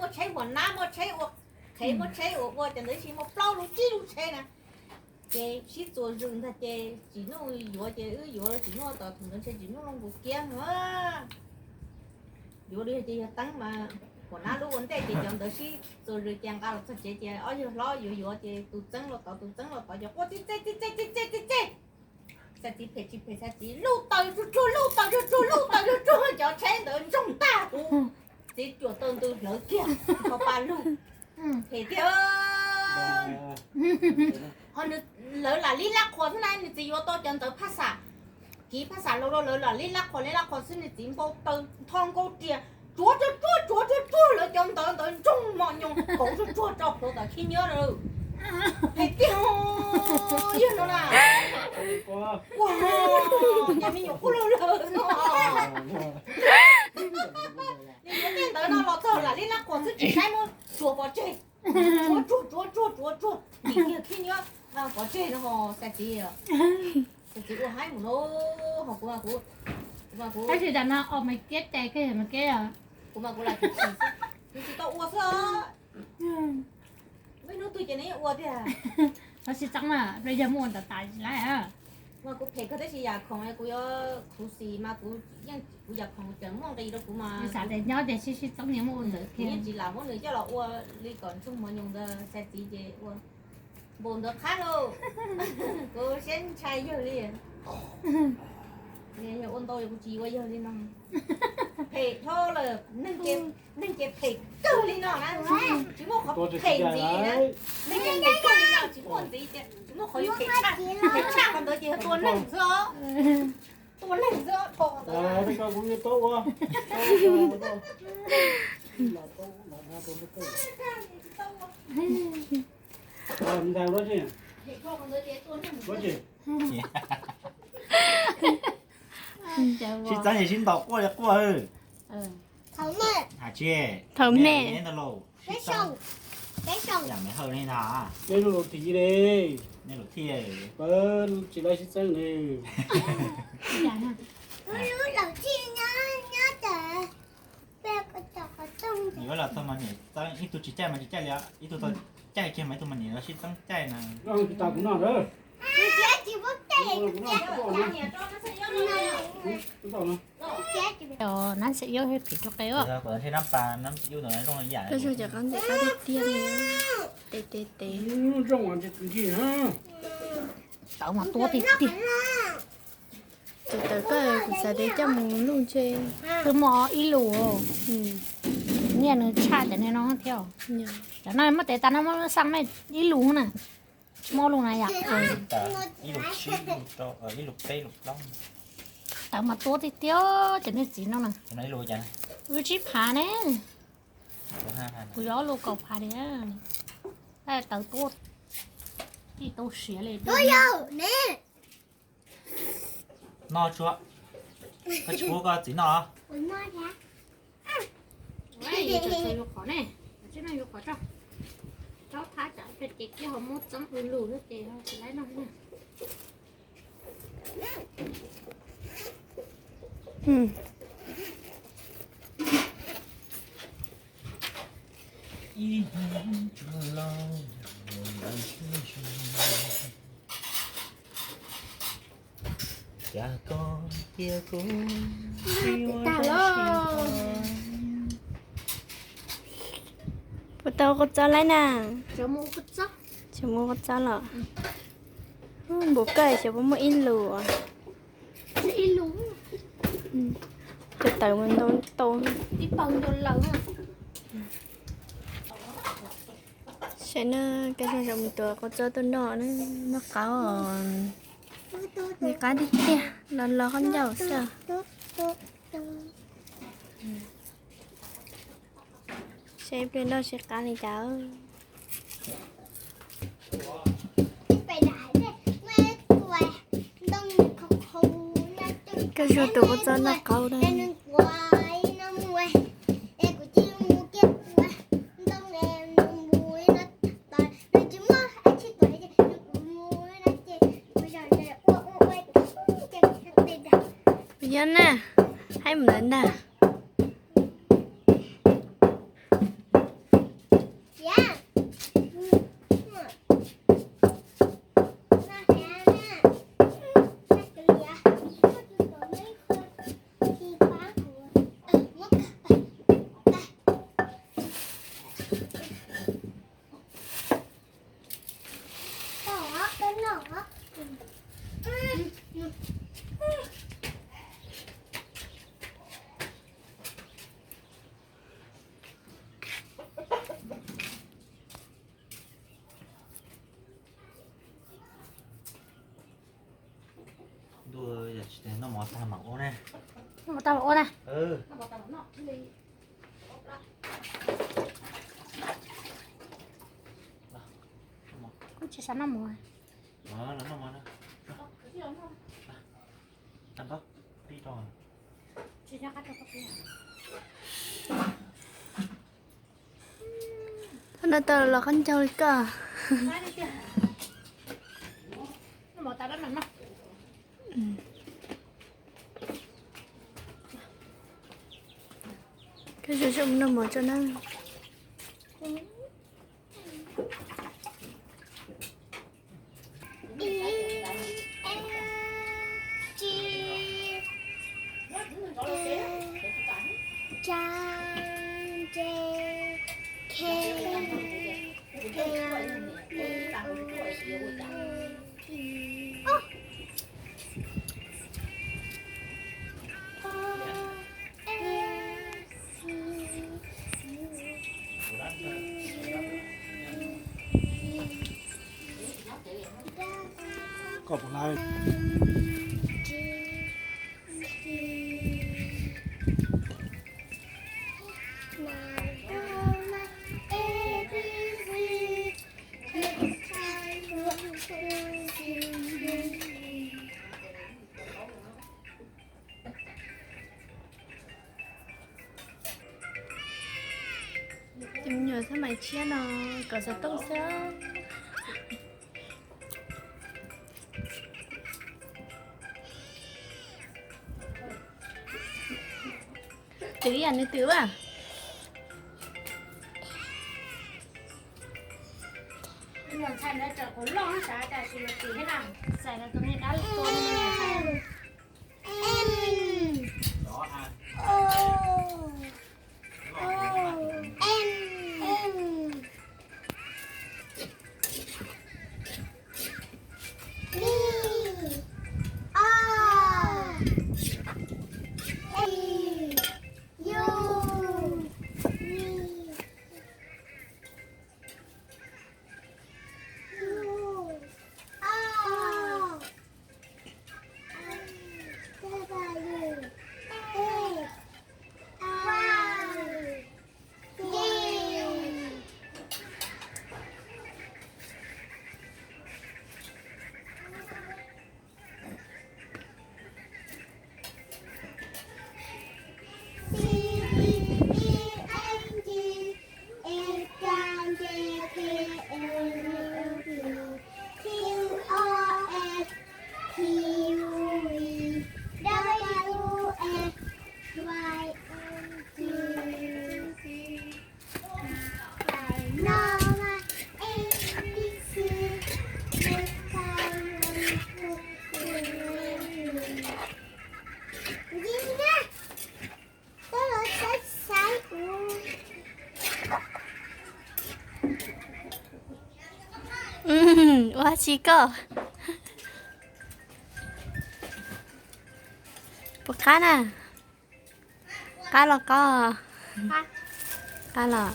Muaj tsheb huam nab, muaj tsheb ua qhev, muaj tsheb ua ua, cov ntawd tsis muaj plaub lub tsib lub tsheb na. Ces sib txuas zws ntag ces Tsim Nuj yuav ces wb yuav Tsim Nuj tod, thaum ntawd ntshe Tsim Nuj los nkaus kiab no. Yuav li ces yog teeb mas huam nab lub ua ntej ces cov ntawd sib txuas zws ces nqa los txog tsev ces ob yawg hlob yuav yuav ces tus txeeb los tod, tus txeeb los tod, ces quaj txij txej txij txej txij txej txij txej. Xav txiv phem tsis phem, xav txiv luj taws tsuag tsuag, luj taws tsuag tsuag, luj taws tsuag tsuag, cov tsheb ntawd ntsoog tag kuv txiv cuam taw ntws hlawv kiag, tho pa lug. Phem tiag. Ho nws, lawv lam lib lab qhuas xwb na, nws txiv yuav tau cov ntawd phaj xam, kiv phaj xam los rau lawv lam lib lab qhuas, lib lab qhuas xwb nws txiv npau taws ntho nkaus riam, tsuav tsuag tsuag, tsuav tsuag tsuag, lawv cov ntawd ntawd ntsoog mos nyoos, kauv tsuag tsuag rau plhuav tom khib nyiab lawm. Phem tiag. Yog no na. Ua, cov me nyuam kuj laug lawm no. Yog yuav tej ntawd no los txog lam lib lab qhuas xwb tsis saib muab tsuav pov tseg. Tsuav tsuag tsuav tsuag tsuav tsuag, dim kiag khib nyiab pov tseg no ho xav txiv, xav txiv ua haib mus no. Ho kuv, kuv, kuv, tab sis tam no os mas kiab cai kawg mas kiab os. Kuv mas kuv lam chim chim xwb, nws tsis tau ua xwb os. Muaj ib hnub twg ces nws yeej ua tiag. Txhob sib txeeb na, rau yawg muaj ua ntawd tas lawm. Mas kuv phem kawg tab sis yam khoom kuv yuav khuv xim mas kuv yeej, kuv yam khoom tseem muaj nqis rau kuv mas. Xav tias nyob tias sib sib txeeb niag muaj ua ntawd kuv yeej tsis lam muab nws coj los ua li kom ntsoog mos nyoos ntawd, xav txiv ces ua npaum ntawd qab lauj. Kuv siab ntshai yawg li. Yog ua ntau kuv tsis yuav yawg li no. Phem dhau lawm, neeg ces phem kawg li no na, tsis muaj qhov phem ntxiv na. Neeg ces phem kawg li no tsis muaj ntxiv tias tsis muaj qhov yuav phem tshaj, phem tshaj qhov ntawd ces yog tua neeg xwb. Tua neeg xwb, phem ntawd. Sib txeeb es sib ntaus quaj li quaj. Thaum me, thaum me, ntag lauj. Sib txeeb, yam me hawj li ntag. Nej lub laus tiv li, nej laus thiaj, tsis laib sib txeeb li. Yuav los txog mas niam txeeb, ib tug tsis caij mas tsis caij li, ib tug tau caij kiag mas ib tug mas niam los sib txeeb caij na. Nab ntxim iub phem rau qe. Nab ntxim iub ntawd zoo ib yam. Koj zoo cov qab ntxim qab tiag tiag li. Tes tes tes. Tawv mas tuab tiag tiag. Tus tawv koj kuv xav tias coj mus luj ntshe twb muaj ib lus. Niaj nws tshaj cov niag no thiab. Cov no muab tes tas no muab xaj mej ib lus na. Tsis muaj lus na yom. Ib lus tsib, ib lus peb, ib lus plaub. Tawv mas tuab tiag tiag cov niag txiv no na. Ib lus tsib phav ne. Kuv yuav ob lus kaum phav li. Tawv tuab, tij tau siav li. No tsuav, koj tsis pub koj txiv noj los? Qhov, qhov tso, tso thab tsam ces kiag ho muab txeeb ua lus xwb ces tsis laib noj na. Cas koj cia kuv tsis ua tag los. Puas tau kua txob laib na? Xyov muaj kua txob los? Npaum koj xyov puas muaj ib lus. Cov tawv mus ntau tau. Saib na, koj zoo zoo mus tuav kua txob tuaj noj na, noj qab, noj qab tiag tiag, los los qab ncauj xwb. Saib pliag noj seb qab li cas. Koj zuag tus kua txob noj qab na. Nyob na, haib mus lawm ntag. Ntuj, yog tsis noj mov tag mam ua na. Noj mov tag mam ua na. Kuv tsis xav noj mov. Thaum no tau los qab ncaug li koj. Koj zoo zoo noj mov tso na. Cov me nyuam xab mais tshiab no kom xov tooj xwb. Twm ib yam nws twm a. Ntxhais ntawd tseem qhuav loj xav tias tsis yog twm thiab na, txais los rau nej dab tua. Ua tsi koj? Puas qab na? Qab los qab? Qab los.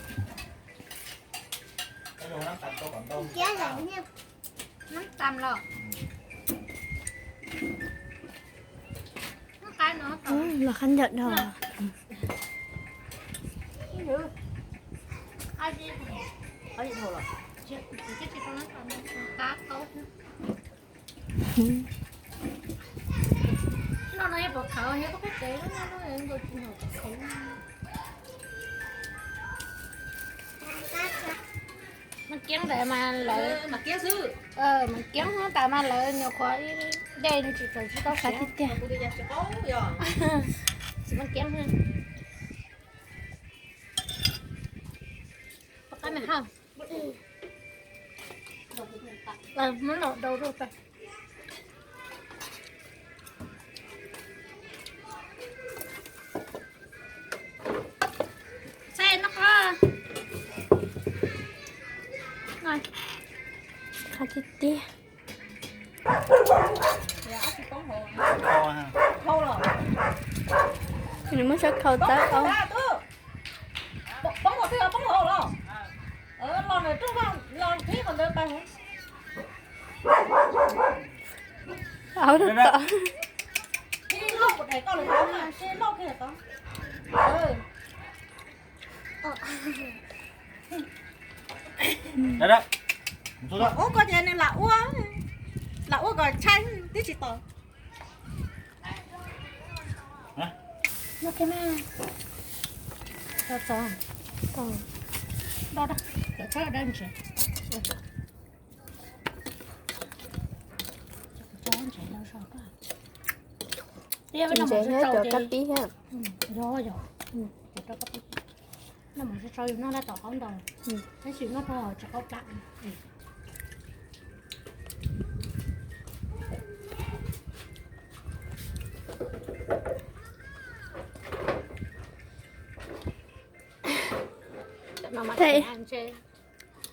Los qab ncauj dhau. Mas kiab ntawd mas lawv, mas kiab tas mas lawv nyuam qhuav ib daim no tsis tau, tsis tau siav tiag tiag. Tsis mas kiab. Pom qab me hauj. Muab los dau rau tas. Qab tiag tiag. Nws muab sab khau tawb. Aub, tom. Ub, koj tias nws lam ua, lam ua kom tshaib twb tsis tau. Ntsev nyob cov kab pib thiab. Tej